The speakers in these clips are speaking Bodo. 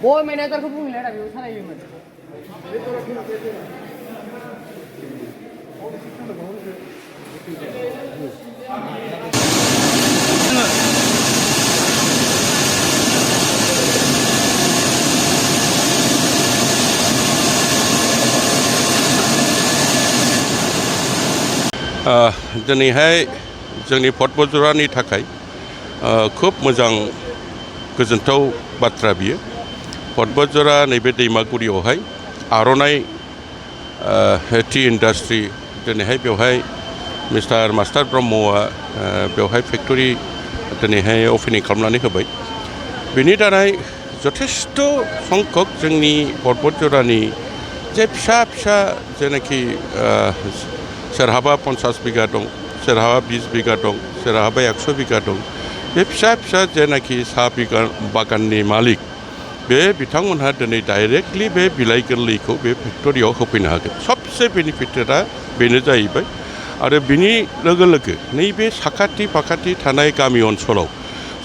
뭐 매니저가 부르려라 요 사람이면. दिनैहाय जोंनि बतझरानि थाखाय खोब मोजां गोजोनथाव बाथ्रा बियो बतझरा नैबे दैमागुरियावहाय आर'नाय टी इन्डास्ट्रि दिनैहाय बेवहाय मिस्टार मास्टार ब्रह्मआ बेवहाय फेक्टरि दिनैहाय अपेनिं खालामनानै होबाय बेनि दारै जथेस्थ' संख्यक जोंनि बतझरानि जे फिसा फिसा जेनाखि सोरहाबा 50 बिगा दं सोरहाबा 20 बिगा दं सोरहाबा 100 बिगा दं बे फिसा फिसा जेनाखि साहा बागाननि मालिक बे बिथांमोनहा दिनै डाइरेक्टलि बे बिलाइ गोरलैखौ बे फेक्टरियाव होफैनो हागोन सबसे बेनिफिटेडआ बेनो जाहैबाय आरो बिनि लोगो लोगो नैबे साखाथि फाखाथि थानाय गामि ओनसोलाव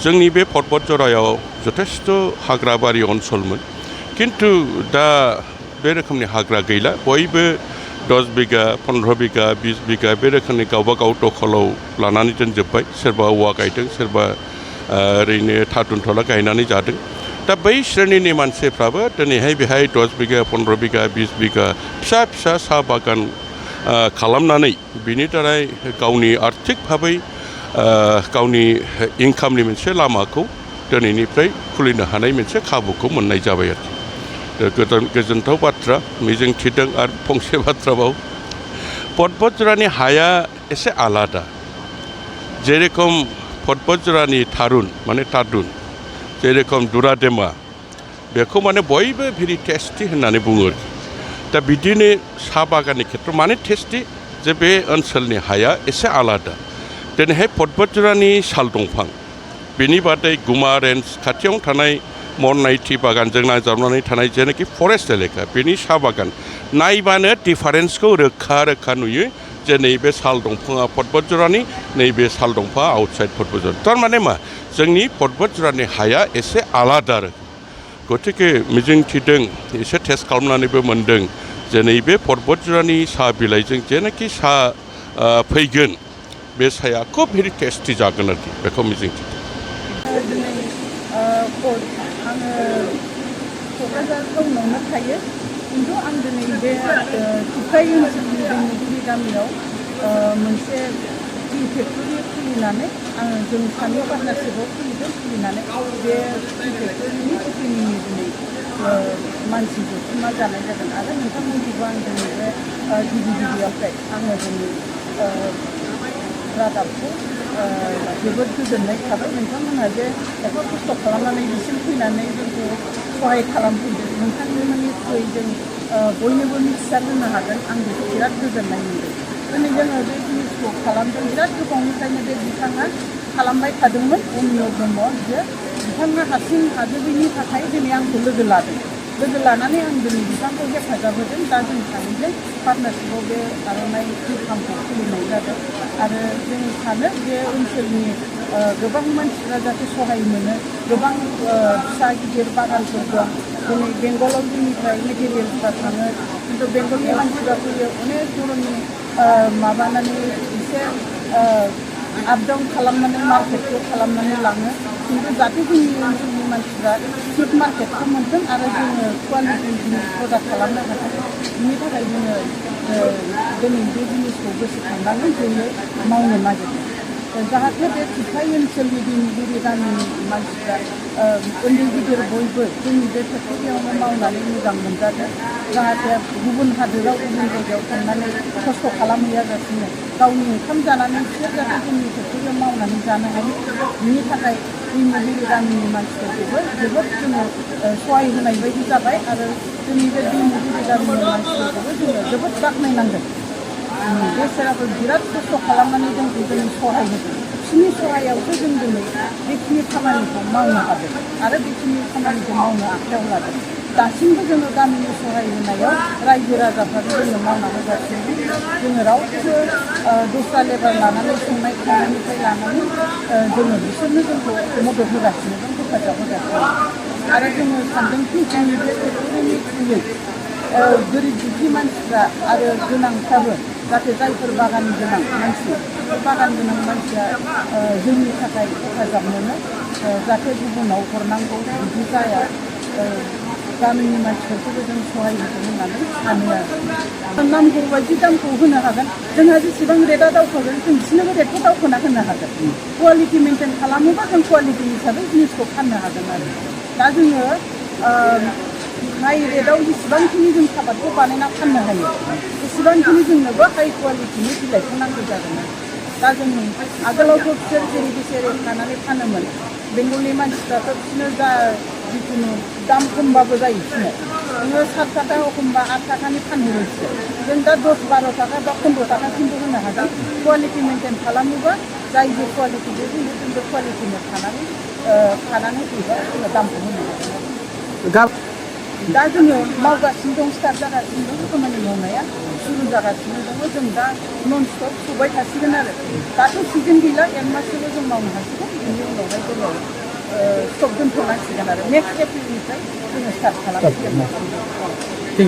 जोंनि बे बतझरायाव जथेस्थ' हाग्राबारि ओनसोलमोन किन्तु दा बे रोखोमनि हाग्रा गैला बयबो 10 बिगा 15 बिगा 20 बिगा बे रोखोमनि गावबा गाव दखलाव लानानै दोनजोब्बाय सोरबा औवा गायदों सोरबा ओरैनो थादुनथला गायनानै जादों दा बै श्रेणिनि मानसिफ्राबो दिनैहाय बेहाय 10 बिगा 15 बिगा 20 बिगा फिसा फिसा साहा बागान खालामनानै बिनि दारै गावनि आर्थिक भाबै गावनि इनकामनि मोनसे लामाखौ दिनैनिफ्राय खुलिनो हानाय मोनसे खाबुखौ मोननाय जाबाय आरोखि गोजोनथाव बाथ्रा मिजिं थिदों आरो फंसे बाथ्राबाव बतझरानि हाया एसे आलादा जेरेखम बतझरानि थारुन माने तादुन जेरेखम दुरादेमा बेखौ माने बयबो भेरि टेस्टि होननानै बुङो दा बिदिनो साहा बागाननि खेथ्रआव माने टेस्टि जे बे ओनसोलनि हाया एसे आलादा दिनैहाय बतझरानि साल दंफां बेनि बादै गुमा रेन्ज खाथियाव थानाय अरनाय टी बागानजों नांजाबनानै थानाय जेनाखि फरेस्ट एलेका बेनि साहा बागान नायबानो डिफारेन्सखौ रोखा रोखा नुयो जे नैबे साल दंफाङा बतझरानि नैबे साल दंफाङा आउटसाइड बतझरा थारमाने मा जोंनि बतझरानि हाया एसे आलादा गतिके मिजिं थिदों एसे टेस्ट खालामनानैबो मोनदों जे नैबे बतझरानि साहा बिलाइजों जेनाखि साहा फैगोन बे साहाया खोब भेरि टेस्टि जागोन आरोखि बेखौ मिजिं थिदों आङो क'क्राझार टाउनावनो थायो खिन्थु आं दिनै बे टिफाइ ओनसोलनि दैमुगुरि गामियाव मोनसे टी फेक्टरि खुलिनानै आङो जों सानै पार्टनारशिपआव खुलिनानै बे टी फेक्टरिनि अपेनिंनि दिनै मानसि जथुमा जानाय जागोन आरो नोंथांमोनखौबो आं दिनै बे गिबियावहाय आङो दिनै रादाबखौ जोबोद गोजोननाय थाबाय नोंथांमोनहा जे एफा खस्थ' खालामनानै बिसिम फैनानै जोंखौ सहाय खालामफैदों नोंथांमोननि थ्रुयै जों बयनोबो मिथिसार होनो हागोन आं बेखौ बिराद गोजोननाय मोनदों दिनै जोङो बे जिनिसखौ खालामदों बिराद गोबावनिफ्रायनो बे बिथाङा खालामबाय थादोंमोन अनिय ब्रह्म बिथाङा हारसिं हाजोबैनि थाखाय दिनै आंखौ लोगो लानानै आं दिनै बिथांखौ हेफाजाब होदों दा जों सानैजों पार्टनारशिपआव बे आर'नाय टी फार्मखौ खुलिनाय जादों आरो जों सानो बे ओनसोलनि गोबां मानसिफ्रा जाहाथे सहाय मोनो गोबां फिसा गिदिर बागानफोर दं दिनै बेंगलाव जोंनिफ्राय मेटेरियेल्सफ्रा थाङो खिन्थु बेंगलनि मानसिफ्रा फैयो अनेक धरननि माबानानै एसे आप डाउन खालामनानै मार्केटखौ खालामनानै लाङो खिन्थु जाहाथे जोंनि ओनसोलनि मानसिफ्रा चिप मार्केटखौ मोनथों आरो जोङो कुवालिटिनि प्रडाक्ट खालामनो हाथों बिनि थाखाय जोङो दिनै बे जिनिसखौ गोसोखांनानै जोङो मावनो नागिरदों जाहाथे बे टिफाइ ओनसोलनि दैमुगुरि गामिनि मानसिफ्रा उन्दै गिदिर बयबो जोंनि बे फेक्टरियावनो मावनानै मोजां मोनजादों जाहाथे गुबुन हादोराव गुबुन जायगायाव थांनानै खस्थ' खालामहैयाजासिनो गावनि ओंखाम जानानै बिसोर जाहाथे जोंनि फेक्टरियाव मावनानै जानो हायो बिनि थाखाय दैमुगुरि गामिनि मानसिफोरखौबो जोबोद जोङो सहाय होनाय बायदि जाबाय आरो जोंनि बे दैमुगुरि गामिनि मानसिफोरखौबो जोङो जोबोद बाख्नायनांगोन बेसोराबो बिराद खस्थ' खालामनानै जोंखौ जों सहाय होदों बिसोरनि सहायावसो जों दिनै बेखिनि खामानिखौ मावनो हादों आरो बेखिनि खामानिखौ मावनो आखायाव लादों दासिमबो जोङो गामिनि सहाय होनायाव रायजो राजाफ्राबो जोङो मावना होगासिनो जोङो रावबो दस्रा लेबार लानानै संनाय खावनायनिफ्राय लानानै जोङो बिसोरनो जोंखौ मदद होगासिनो दं हेफाजाब होगासिनो आरो जोङो सानदोंखि जोंनि बे फेक्टरिनि थ्रुयै गोरिब दुखि मानसिफ्रा आरो गोनांफ्राबो जाहाथे जायफोर बागान गोनां मानसि बे बागान गोनां मानसिया जोंनि थाखाय हेफाजाब मोनो जाहाथे गुबुनाव हरनांगौ बिदि जाया गामिनि मानसिफोरखौबो जों सहाय होगोन होननानै सानो आरो नांगौ बायदि दामखौ होनो हागोन जोंहा जेसेबां रेटआ दावखोगोन जों बिसोरनोबो रेटखौ दावखोना होनो हागोन कुवालिटि मेनटेन खालामोबा जों कुवालिटि हिसाबै जिनिसखौ फाननो हागोन आरो दा जोङो हाई रेटआव जेसेबांखिनि जों सापातखौ बानायना फाननो हायो एसेबांखिनि जोंनोबो हाई कुवालिटिनि बिलाइखौ नांगौ जागोन आरो दा जों आगोलावथ' बिसोर जेरै बेसेरै खानानै फानोमोन बेंगलनि मानसिफ्राथ' बिसोरनो जा जिखुनु दाम खमबाबो जायो बिसोरनो नोङो 7 थाखा एखमबा 8 थाखानि फानहरो बिसोर जों दा 10-12 थाखा बा 15 थाखासिमबो होनो हागोन कुवालिटि मेनटेन खालामोबा जाय जे कुवालिटि बे जों बे कुवालिटिनो खानानै फैबा जोङो दामखौ होनो हागोन दा जोङो मावगासिनो दं स्टार्ट जागासिनो दं खामानि मावनाया सुरु जागासिनो दङ जों दा नन स्टप सबाय थासिगोन आरो दाथ' सिजन गैला 1 माससोल' जों मावनो हासिगोन बेनि उनावहाय जोङो स्टप दोनथ'नांसिगोन आरो नेक्स्ट एप्रिलनिफ्राय जोङो स्टार्ट खालामसिगोन